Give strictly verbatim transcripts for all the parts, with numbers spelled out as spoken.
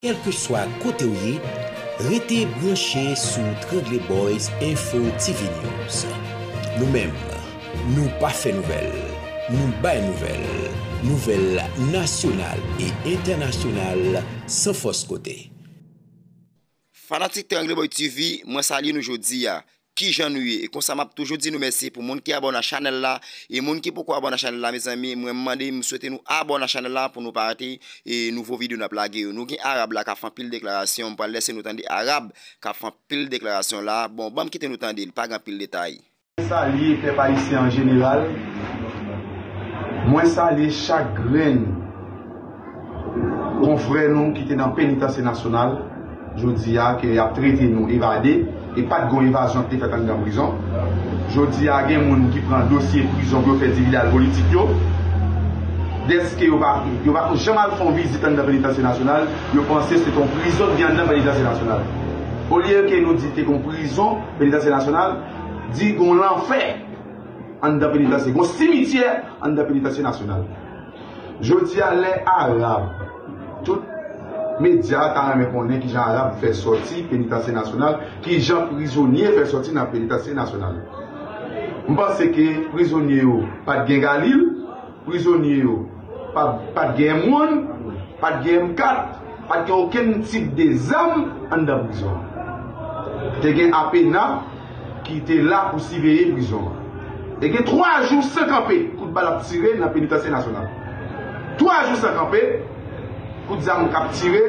Kèlkeswa kote w ye, rete branche sou Trangle Boys Info T V News. Nou menm, nou pa fè nouvèl, nou bay nouvèl, nouvèl nasyonal e entènasyonal san fòs kote. Fanatik Trangle Boy T V, mwen salye nou jodi a. Kijan nou ye? E konsa m ap toujou di nou mèsi pou moun ki abòne a chanèl la. E moun ki poko abòne a chanèl la, mezanmi, mwen mande, m swete nou abòne a chanèl la pou nou pa rate e nouvo videyo n ap lage yo. Nou gen Arab la k ap fè anpil deklarasyon. M pral lèse nou tande Arab k ap fè anpil deklarasyon la. Bon, ban m kite nou tande l, pa gen anpil detay. Salye pèp ayisyen an jeneral. Mwen salye chak grenn konfrè nou ki te nan penitansye nasyonal, jodi a ke y ap trete nou evade, e pa t gon evazyon ki te fèt anndan prizon. Jodi a, gen moun ki pran dosye prizon pou yo fè dividal politik yo. Dèske yo pa, yo pa janm al fè yon vizit anndan penitansye nasyonal, yo panse se t yon prizon ki gen anndan penitansye nasyonal. Olye ke nou di te gon prizon, penitansye nasyonal, di gon lanfè anndan penitansye, gon simityè anndan penitansye nasyonal. Jodi a, lè Arab, tout medya ta renmen konnen kijan Arab fè sòti penitansye nasyonal, kijan prizonye fè sòti nan penitansye nasyonal. M panse ke prizonye yo pa t gen galil, prizonye yo pa, pa t gen M one, pa t gen M kat, pa t gen okenn tip de zam anndan prizon an. Te gen APENA ki te la pou siveye prizon an. E gen twa jou san kanpe, kout bal ap tire nan penitansye nasyonal. Twa jou san kanpe, kout zam k ap tire.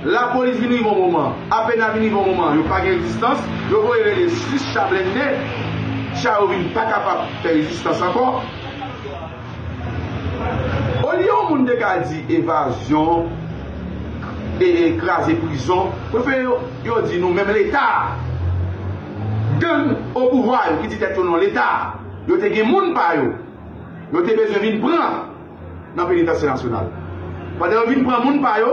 Lapolis vin rive yon moman, APENA vin rive yon moman, yo pa gen rezistans, yo voye rele sis cha blende, cha yo vin pa kapab fè rezistans ankò. Olye yon moun te ka di evazyon, e, e kraze prizon, prefere yo, yo di nou menm Leta, gang o pouvwa yo ki di tèt yo non Leta, yo te gen moun pa yo, yo te bezwen vin pran nan penitansye nasyonal. Pandan yo vin pran moun pa yo,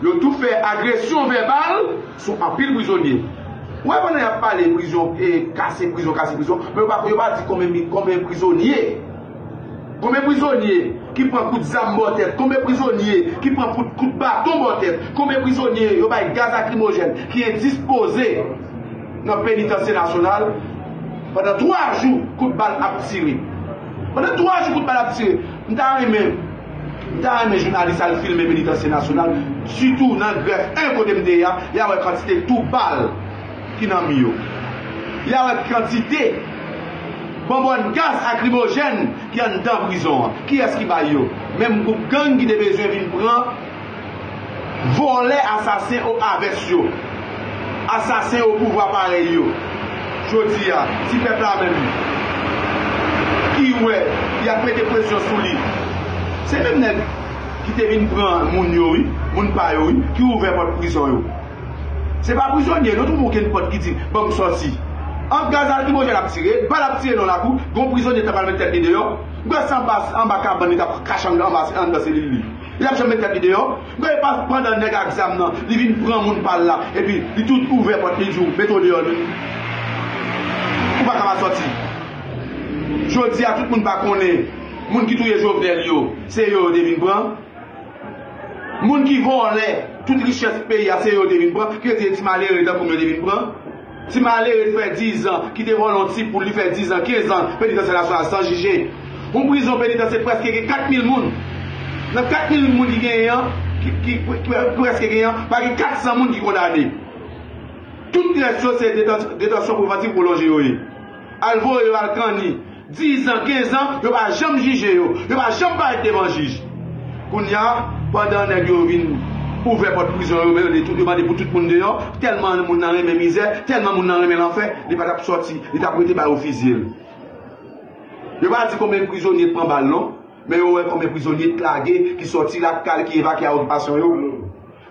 yo tou fè agresyon vèbal sou anpil prizonye. Ou wè, pandan y ap pale prizon, e kase prizon, kase prizon, men yo pa, yo pa di konbyen mi-, konbyen prizonye. Konbyen prizonye ki pran kout zam bò tèt, konbyen prizonye ki pran kout, kout baton bò tèt, konbyen prizonye yo bay gaz lakrimojèn ki endispoze nan penitansye nasyonal pandan twa jou kout bal ap tire. Pandan twa jou kout bal ap tire, m ta renmen, m ta renmen jounalis al filme penitansye nasyonal, sitou nan grèf en kote m te ye a, y a wè kantite tou bal ki nan mi yo. Y a wè kantite bonbòn gaz lakrimojèn ki anndan prizon an. Kiyès ki bay yo? Menm gwoup gang ki te bezwen vin pran vòlè, asasen o avès yo, asasen o pouvwa parèy yo. Jodi a, si pèp la menm ki wè y ap mete presyon sou li, se menm nèg ki te vin pran moun yo, wi, moun pa yo, wi, ki ouvè pòt prizon yo. Se pa prizonye, nou twouve okenn pòt ki di, "Ban m sòti." An gaz lakrimojèn ap tire, bal ap tire nan lakou, gon prizonye t ap al met tèt li deyò. M kwè se anba, anba kabann li t ap kache anba, anndan selil li. Li t ap janm met tèt li deyò. M kwè pa pandan nèg ak zam nan, li vin pran moun pa l la, epi li tou ouvè pòt li, di w, "Mete w deyò, li. Ou pa kapab sòti." Jodi a, tout moun pa konnen moun ki touye Jovenel yo, se yo yo te vin pran. Moun ki vòlè tout richès peyi a, se yo te vin pran. Ki vle di ti malere tankou m yo te vin pran. Ti malere fè dizan, ki te vòlè yon ti poul, li fè dizan, kenz an, penitansye nasyonal san jije. Yon prizon penitansye prèske gen kat mil moun. Nan kat mil moun ki genyen an, ki, ki, ki, ki prèske genyen an, pa gen kat san moun ki kondane. Tout rès yo se detan-, detansyon prevantif pwolonje yo ye. Al voye yo al kanni. Dizan, kenz an, yo pa janm jije yo. Yo pa janm parèt devan jij. Kounye a, pandan nèg yo vin ouvè pòt prizon yo, yo mete tout, yo mande pou tout moun deyò, tèlman moun nan renmen mizè, tèlman moun nan renmen lanfè, li pa t ap sòti, li t ap rete ba yo fizye l. Yo pa di konbyen prizonye t pran bal non, men yo wè konbyen prizonye t lage, ki sòti lakay, ki evakye a okipasyon yo.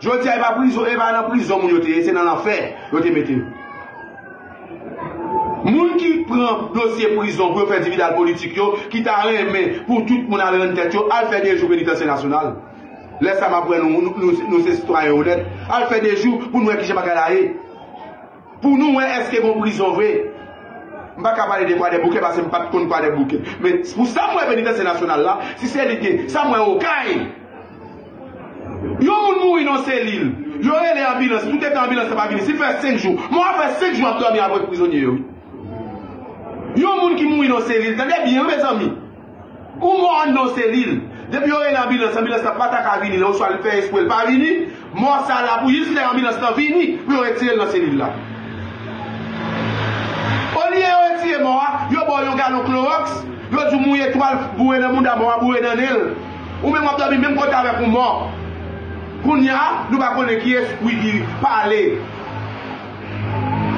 Jodi a, e pa prizon, e pa nan prizon moun yo te ye, se nan lanfè yo te mete yo. Moun ki pran dosye prizon pou yo fè dividal politik yo, ki ta renmen pou tout moun al rann tèt yo, al fè de jou penitansye nasyonal. Lè sa m ap wè nou, nou, nou, nou se sitwayen onèt, al fè de jou pou nou wè kijan bagay la ye. Pou nou wè èske gon prizon vre. M pa ka pale de Kwadèboukè paske m pa t konn Kwadèboukè. Men pou sa m wè penitansye nasyonal la, si se li gen, sa m wè Okay, Yon moun mouri nan selil. Yo rele anbilans. Toutetan anbilans la pa vini. Si l fè senk jou. Mò a fè senk jou ap dòmi avèk prizonye yo. Yon moun ki mouri nan selil. Tande byen, wi, mezanmi. Ou mò anndan selil. Depi yo rele anbilans, anbilans la pa ta ka vini la, oswa l fè espre l pa vini. Mò sa la pou jis lè anbilans la vini, pou yo retire l nan selil la. Olye yo retire mò a, yo ba w yon galon klowòks, yo di w mouye twal, boure nan bounda mò a, boure nan nen l. Ou menm w ap dòmi menm kote avèk yon mò. Kounye a, nou pa konnen ki espri ki pale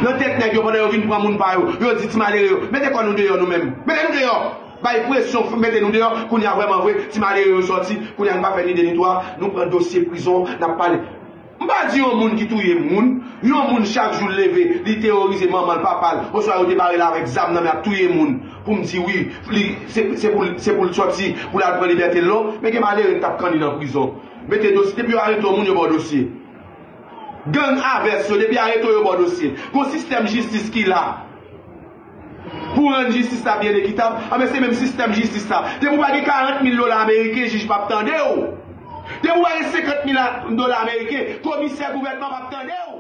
nan tèt nèg yo pandan yo vin pran moun pa yo. Yo di ti malere yo, mete kò nou deyò nou menm. Mete nou deyò. Bay presyon, mete nou deyò. Kounye a vrèman vre, ti malere yo sòti. Kounye a nou pa fè ni de ni twa, nou pran dosye prizon, n ap pale. M pa di yon moun ki touye moun, yon moun chak jou l leve, li teworize manman l, papa l, oswa yo te bare l avèk zam nan men ap touye moun, pou m di wi, li, se, se pou, se pou l sòti, pou l al pran libète l non. Men gen malere k t ap kanni nan prizon. Mete dosye, depi yo arete yon moun, yo ba w dosye. Gang avès yo, depi arete w, yo ba w dosye. Gon sistèm jistis ki la. Pou rann jistis la byen ekitab, anben se menm sistèm jistis la. Depi w pa gen karant mil dola ameriken, jij p ap tande w. Depi w pa gen senkant mil dola ameriken, komisè gouvènman p ap tande w.